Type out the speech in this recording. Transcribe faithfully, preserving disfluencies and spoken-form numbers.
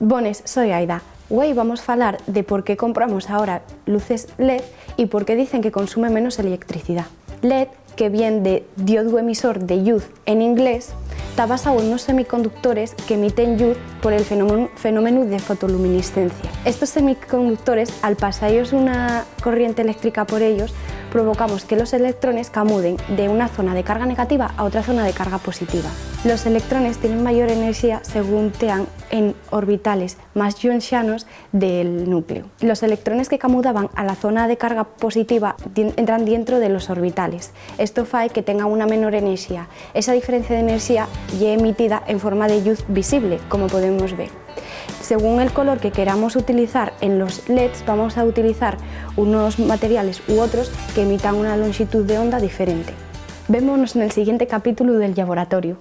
Bones, soi Aida. Güei vamos falar de por qué compramos ahora luces led y por qué dicen que consume menos electricidá. Led, que vien de diodu emisor de lluz en inglés, ta basáu en unos semiconductores que emiten lluz por el fenómeno, fenómenu de fotoluminiscencia. Estos semiconductores, al pasayos una corriente eléctrica por ellos, provocamos que los electrones camuden de una zona de carga negativa a otra zona de carga positiva. Los electrones tienen mayor enerxía según tean en orbitales más llonxanos del núcleu. Los electrones que camudaban a la zona de carga positiva dien-, entran dientro de los orbitales. Esto fai que tengan una menor enerxía. Esa diferencia de enerxía ye emitida en forma de lluz visible, como podemos ver. Según el color que queramos utilizar en los leds, vamos a utilizar unos materiales u otros que emitan una lonxitud de onda diferente. Vémonos nel siguiente capítulo del llaboratoriu.